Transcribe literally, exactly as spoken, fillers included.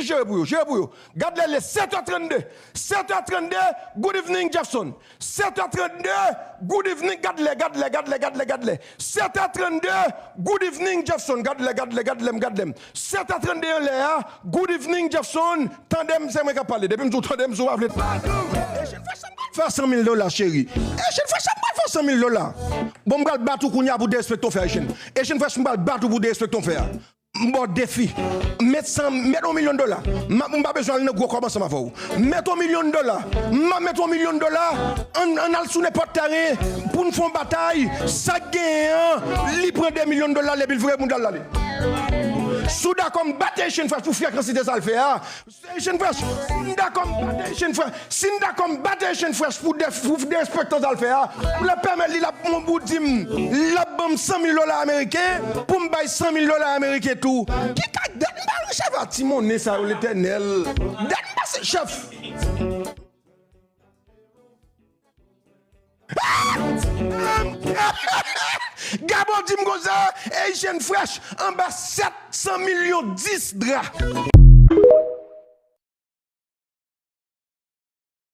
Jere pou yo, jere pou yo. Gad lè l ye, sèt è trannde. Sèt è trannde, good evening, Jefferson. Sèt è trannde, good evening, gad lè, gad lè, gad lè, gad lè, gad lè. Sèt è trannde, good evening, Jefferson, gad lè, gad lè, gad lè, gad lè. Sèt è trannde anlè a, good evening, Jefferson, tande m, se mwen k ap pale. Depi m di w tande m, si w pa vle. Asian Fresh, sa m pral fè san mil dola, cheri. Asian Fresh, sa m pral fè san mil dola. Bon, m pral bat ou kounye a pou derespekte w fè, Asian. Asian Fresh, m pral bat ou pou derespekte w fè a. M ba w defi. Met san, met yon milyon dola. M ap, m pa bezwen al nan gwo kòb ansanm avè w. Met yon milyon dola. M ap met yon milyon dola. Ann, ann al sou nenpòt teren pou n fè yon batay. Sa k genyen an, li pran de milyon dola, l epi l vire moun l al ale. Si w dakò m bat Asian Fresh pou frekansite sa l fè a, Asian Fresh, si n dakò m bat Asian Fresh, si n dakò m bat Asian Fresh pou de, pou derespektan sa l fè a, m pral pèmèt li, l ap, m, ou di m, l ap ban m san mil dola ameriken, pou m bay san mil dola ameriken tou. Ki kay, dat m pa resevwa ti monnen sa yo, Letènèl. Dat m pase, chèf. Gabo di m konsa, Asian Fresh anba sèt san milyon dis dra.